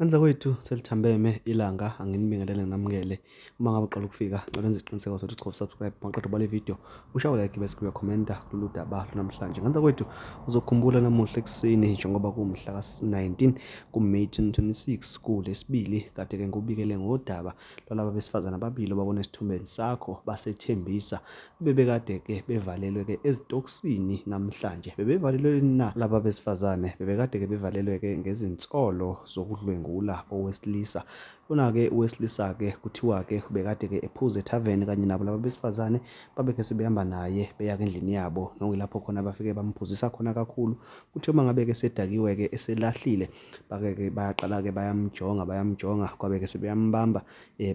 Ngane zakwethu, selithambeme ilanga, anginibingelele nginamukele. Uma ngabe uqala ukufika, ngicela wenze isiqiniseko sokuthi uchofa subscribe, maqeda ubale video, ushaye like bese uyakhomenta kulolu daba lwanamhlanje. Ngane zakwethu, uzokhumbula namuhla ekuseni njengoba kuwumhla ka-19 kuMay 2026 kuLwesibili, kade-ke ngikubikele ngodaba lwalaba besifazane ababili obabona esithombeni sakho basethembisa bebekade-ke bevalelwe-ke ezitokisini namhlanje. Bebevalelwe na laba besifazane? Bebekade-ke bevalelwe-ke ngezinsolo zokudlwengula owesilisa. Lona-ke owesilisa-ke kuthiwa-ke ubekade-ke ephuza ethaveni kanye nabo laba besifazane babeke sebehamba naye beya-ke endlini yabo nokuyilapho khona bafike bamphuzisa khona kakhulu. Kuthiwa uma ngabe-ke esedakiwe-ke eselahlile bake-ke bayaqala-ke bayamjonga bayamjonga kwabe-ke sebeyambamba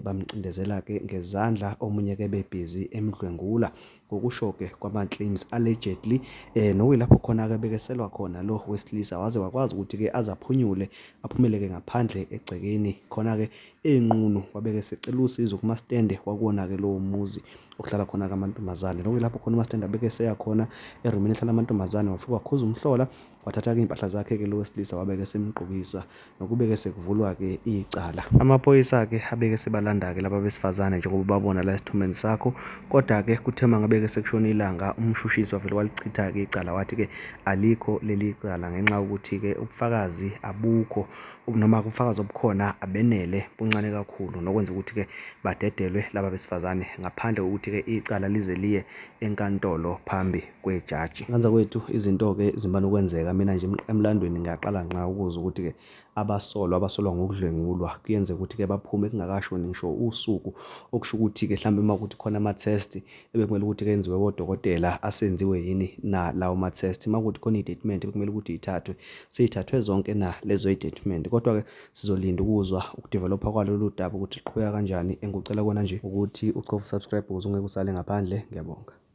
bamcindezela-ke ngezandla omunye-ke bebhizi emdlwengula ngokusho-ke kwama-claims allegedly nokuyilapho khona-ke bekeselwa khona lo wesilisa waze wakwazi ukuthi-ke aze aphunyule aphumeleke ngaphandle egcekeni khona-ke enqunu wabeke secela usizo kumastende wakuwona-ke lowo muzi okuhlala khona-ke amantombazane nokuyilapho khona umastende abeke eseya khona erumini ehlala amantombazane wafika wakhuza umhlola Wathatha-ke iy'mpahla zakhe-ke lo wesilisa wabe-ke esemgqokisa nokube-ke sekuvulwa-ke icala. Amaphoyisa-ke abeke sebalanda-ke laba besifazane njengoba ubabona la esithombeni sakho. Kodwa-ke kuthe uma ngabe-ke sekushona ilanga umshushisi wavele walichitha-ke icala wathi-ke alikho leli cala ngenxa yokuthi-ke ubufakazi abukho noma ubufakazi obukhona abenele buncane kakhulu nokwenza ukuthi-ke badedelwe laba besifazane ngaphandle kokuthi-ke icala lize liye enkantolo phambi kwejaji. Ngane zakwethu, izinto-ke zimbani ukwenzeka. Mina nje emlandweni ngiyaqala nqa ukuzwa ukuthi-ke abasolwa abasolwa ngokudlwengulwa kuyenzeka ukuthi-ke baphume kungakashoni ngisho usuku. Okusho ukuthi-ke hlampe uma kuwukuthi khona ama-test ebekumele ukuthi-ke enziwe wodokotela asenziwe yini na lawo ma-test. Uma kuwukuthi khona iy'tatimende ebekumele ukuthi y'thathwe, sey'thathwe zonke na lezo y'tatimende. Kodwa-ke sizolinda ukuzwa ukudevelopha kwalolu daba ukuthi luqhubeka kanjani. Engikucela kona nje ukuthi uchofe u-subscribe ukuze ungeke usale ngaphandle. Ngiyabonga.